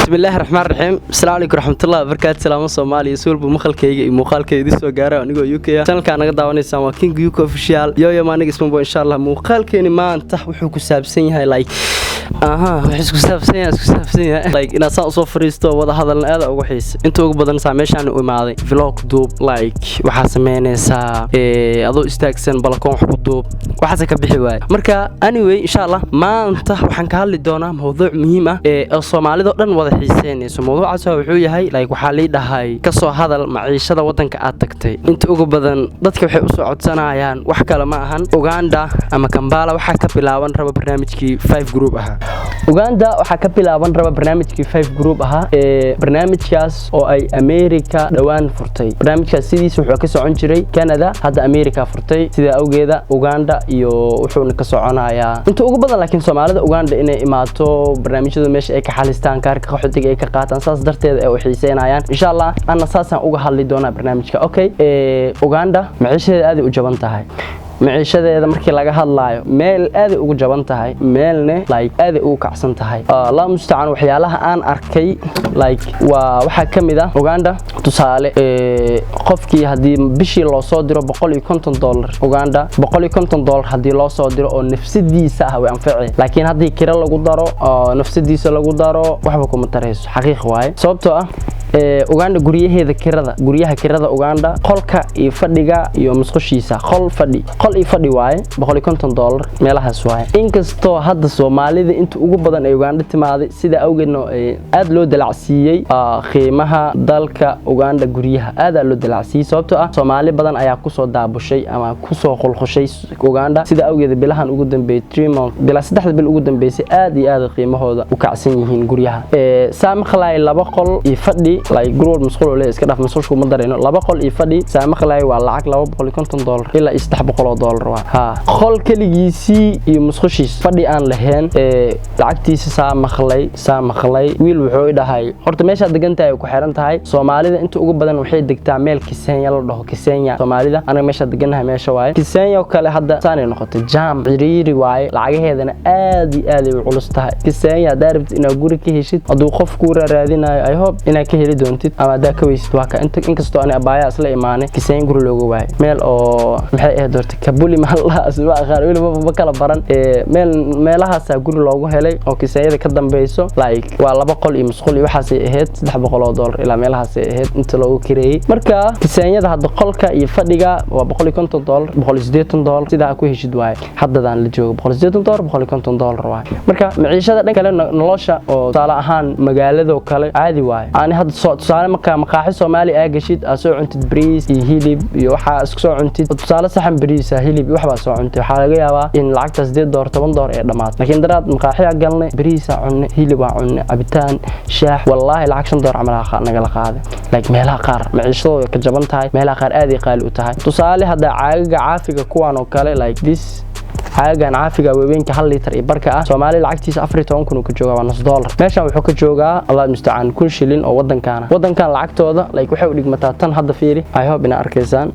Bismillaahi raxmaan raxiim. Asalaamu calaykum raxmatullahi wabarakaatu. Salaamo Soomaaliya suulba maqalkayga iyo muuqaalkayga idin soo gaara anigoo UK ah. Channelkaa naga daawanaysaan waa King UK Official. Yoyo maaniga ismabo. Insha Allah muuqaalkeeni maanta wuxuu ku saabsan yahay, like, aha, wuxuu isku saabsan yahay, isku saabsan yahay, like, inaad saa usoo fariisto, wada hadalna aada ugu xiisa. Inta ugu badan saa meeshaan u imaaday, vlog duub, like, waxaa sameynaysaa adoo istaagsan balakoon wax ku duub, waxaase ka bixi waaye. Marka anyway, insha Allah maanta waxaan ka hadli doonaa mawduuc muhiim ah ee oo soomaalida oo dhan wada xiiseynayso. Mawduucaas wuxuu yahay, like, waxaa lii dhahay kasoo hadal maciishada wadanka aad tagtay. Inta ugu badan dadka waxay usoo codsanayaan wax kale ma ahan, Uganda ama Kambala waxaa ka bilaaban raba barnaamijkii five group ahaa. Uganda waxaa ka bilaaban raba barnaamijkii five group ahaa, ee barnaamijkaas oo ay America dhowaan furtay. Barnaamijkaas sidiisa wuxuu ka socon jiray Canada, hadda America furtay. Sidaa awgeeda Uganda iyo wuxuuna ka soconayaa inta ugu badan, laakiin soomaalida Uganda inay imaato, barnaamijyada meesha ay ka xalistaan, kaarka qaxootiga ay ka qaataan, saas darteeda ay u xiiseynayaan. Insha Allah anna saasaan uga hadli doonaa barnaamijka. Okay, Uganda maciishadeeda aaday u jaban tahay. Maciishadeeda markii laga hadlaayo, meel aaday ugu jaban tahay, meelne, like, aaday ugu kacsan tahay. Allah mustacaan. Waxyaalaha aan arkay, like, waa waxaa ka mid ah Uganda, tusaale, qofkii haddii bishii loo soo diro $150, Uganda $150 haddii loo soo diro oo nafsadiisa ah, way anfaci. Laakiin haddii kiro lagu daro oo nafsadiisa lagu daro, waxba kuma tarayso. Xaqiiq waaye, sababtoo ah Uganda guryaheeda kirada, guryaha kirada Uganda, qolka iyo fadhiga iyo musqushiisa, qol fadhi, qol iyo fadhi waaye, $150 meelahaas waaye. Inkastoo hadda soomaalida inta ugu badan ay Uganda timaaday, sida awgeedna aad loo dalacsiiyey qiimaha dalka Uganda guryaha, aadaa loo dalacsiiyey, sababtoo ah soomaali badan ayaa kusoo daabushay ama kusoo qulqushay Uganda. Sida awgeed bilahan ugu dambeeyey, 3 month, bilaa 3da bil ugu dambeysay, aad iyo aad qiimahooda u kacsan yihiin guryaha. Saa maqlaay, laba qol iyo fadhi, like, guri walba musqul oo leeyahay, iska dhaaf, musqusha kuma darayno, laba qol iyo fadhi, saa maqlaay, waa lacag $250 ilaa iyo $300 waa ha qol keligiisii iyo musqushiis, fadhi aan lahayn. Lacagtiisa saa maqlay wiil wuxuu i dhahay, horta meeshaad degan tahay ay ku xiran tahay. Soomaalida inta ugu badan waxay degtaa meel Kisenya la dhaho. Kisenya soomaalida, anaga meeshaa degannahay meesha waaye. Kisenya oo kale hadda saanay noqotay, jam ciriiri waaye, lacagaheedana aad iyo aad ay u culus tahay. Kisenya haddaa rabtid inaad guri ka heshid, hadduu qof kuu raaraadinayo, I hope inaad ka heli doontid, ama haddaa ka weysid waa ka inta. Inkastoo ani abaayaa isla imaanay, Kisenya guri looga waayay, meel oo maxay ahayd horta, Kabuli maalahaas ma aqaan, weli ma kala baran, meel meelahaasaa guri loogu helay oo Kisenyada ka dambeyso. Like, waa laba qol iyo musqul iyo waxaasay ahayd, $300 ilaa meelahaasay ahayd inta loogu kireeyey. Marka Kisenyada hadda qolka iyo fadhiga waa $150, $180, sidaa ku heshid waaye. Haddadaan la joogo $180, $150 waaye. Marka maciishada dhan kale, nolosha oo tusaale ahaan magaaladoo kale caadi waaye. Ani hadda tusaale marka maqaaxi Soomaali aa gashid, aa soo cuntid bariis iyo hilib iyo waxaa isku soo cuntid, tusaale saxan bariis ah, hilib iyo waxbaa soo cuntay, waxaa laga yaabaa in lacagta $8, $10 ee dhammaato. Laakiin daraad maqaaxiyaa galnay, bariisaa cunnay, hilib aa cunnay, cabitaan shaax, wallaahi lacag $5 camal aa nagala qaaday. Like, meelaha qaar maciishadooda way ka jaban tahay, meelaha qaar aad ay qaali u tahay. Tusaale hadda caagaga caafiga kuwan oo kale, like this, caagan caafiga waaweynka 1 liitar iyo barka ah, Soomaali lacagtiisa 14,000 uu ka joogaa, waa nus dollar. Meeshan wuxuu ka joogaa, Allah mustacaan, 1000 shilin oo wadankaana. Wadankan lacagtooda, like, waxay u dhigmataa tan hadda. Fiiri, I hope inaa arkaysaan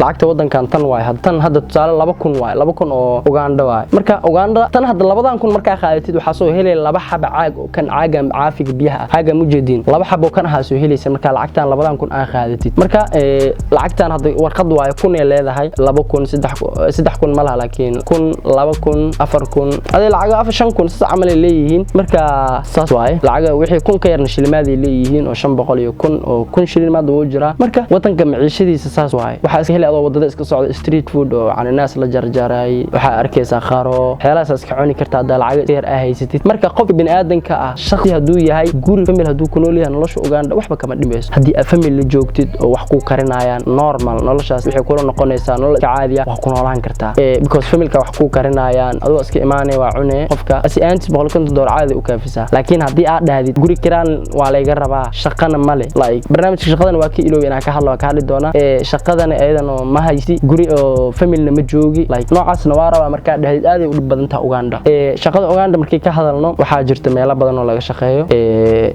lacagta wadankan tan waay. Tan hadda tusaale 2000 waay, 2000 oo Uganda waay. Marka Uganda tan hadda 2000 markaa qaadatid, waxaa soo helaya laba xaba caag oo kan caagan caafiga biyaha ah, caagan mujeediin, laba xabo kan ahaa soo helaysa marka lacagtan 2000 aa qaadatid. Marka lacagtan hadda warqad waaye, kun ay leedahay, 2000, 3000 ma laha, laakiin 1000, 2000, 4000, adee lacaga afar, 5000 saas camal ay leeyihiin. Marka saas waaye lacaga. Wixii 1000 ka yarna shilimaad ay leeyihiin, oo 500 iyo 1000 oo 1000 shilimaad wuu jiraa. Marka wadanka maciishadiisa saas waaye. Waxaa iska heli adoo wadada iska socda street food oo cananaas la jarjaray, waxaa arkaysaa qaro, waxyaalahaas iska cuni karta haddaa lacaga yar aa haysatid. Marka qofka biniaadanka ah, shaqsi hadduu yahay, guri family hadduu ku nool yahay, nolosha Uganda waxba kama dhimayso. Haddii aad family la joogtid oo wax ku karinayaan, normal noloshaas waxay kula noqonaysaa nolol iska caadi ah, waa ku noolaan kartaa, because familka wax ku karinayaan, adoo iska imaanaya waa cune. Qofka asi aantis $150 caadi u kaafisaa. Laakiin haddii aad dhahdid guri kiraan waa layga rabaa, shaqana male, like, barnaamijka shaqadana waa ka iloobi inaan ka hadlo, waa ka hadli doonaa. Shaqadana ayadana oo ma haysti guri oo family na ma joogi, like noocaasna waa rabaa markaa dhahdeed, aaday u dhib badan tahay Uganda. Shaqada Uganda markii ka hadalno, waxaa jirta meelo badan oo laga shaqeeyo,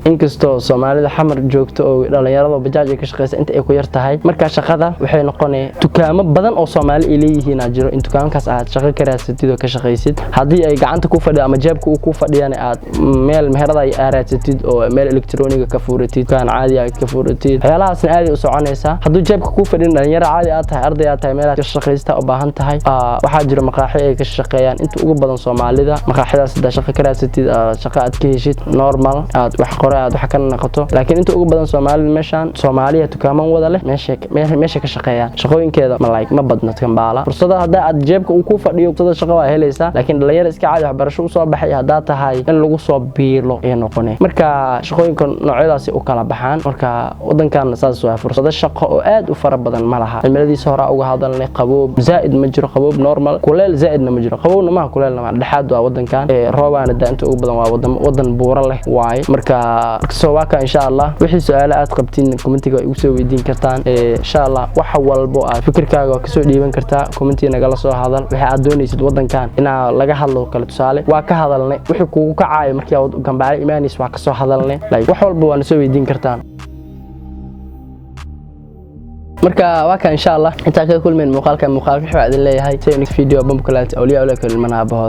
inkastoo Soomaalida Xamar joogto oo dhalinyarada bajaaj ay ka shaqeysa inta ay ku yar tahay. Marka shaqada waxay noqonay dukaamo badan oo Soomaali ay leeyihiin aa jiro, in dukaankaas aad shaqo ka raadsatid oo ka shaqaysid. Haddii ay gacanta ku fadhiyo ama jeebka uu ku fadhiyana, aad meel meherada ay raadsatid oo meel elektroniga ka furatid, dukaan caadi aad ka furatid, waxyaalahaasna aaday u soconaysaa. Hadduu jeebka ku fadhin, dhalinyaro caadi aad tahay, arday aad tahay, meelaad ka shaqaysta u baahan tahay, waxaa jira maqaaxi ay ka shaqeeyaan inta ugu badan Soomaalida. Maqaaxidaas haddaa shaqo ka raadsatid, shaqo aad ka heshid, normal aad wax qore, aad wax ka naqato. Laakiin inta ugu badan Soomaalida meeshaan Soomaaliya dukaaman wada leh meesha ka shaqeeyaan, shaqooyinkeeda ma like ma badno Kambaala. Fursada haddaa aad jeebka uu ku fadhiyo, fursada shaqo waa helaysaa, laakiin dhalinyaro iska caadi waxbarasho usoo baxay haddaa tahay, in lagu soo biilo ay noqonay. Marka shaqooyinka noocyadaasi u kala baxaan. Marka wadankan saas waa, fursado shaqo oo aad u fara badan ma laha. Cimiladiisa horaa uga hadalnay, qaboob zaa'id ma jiro, qaboob normal, kuleel zaa'idna ma jiro, qabowna maha, kuleelna maha, dhexaad waa wadankan. Roobaana daa inta ugu badan, waa wadan buuro leh waaye. Marka soo waa ka, insha Allah wixii su-aalo aad qabtiin comment iga waa igu soo weydiin kartaan. Insha Allah wax walbo aad fikirkaaga waa kasoo dhiiban kartaa, comment iga nagala soo hadal. Waxa aad doonaysid wadankan inaa laga hadlo kale, tusaale waa ka hadalnay, wixii kugu kacaayo markii aad Gambaale imaanaysa waa kasoo hadalnay, like wax walba waa nasoo weydiin kartaan. Marka waa ka, insha Allah intaa kaga kulmeen muuqaalka muuqaalka, wuxuu idin leeyahay see next video. Bambkalaat awliya awliya kulmana aabahooda.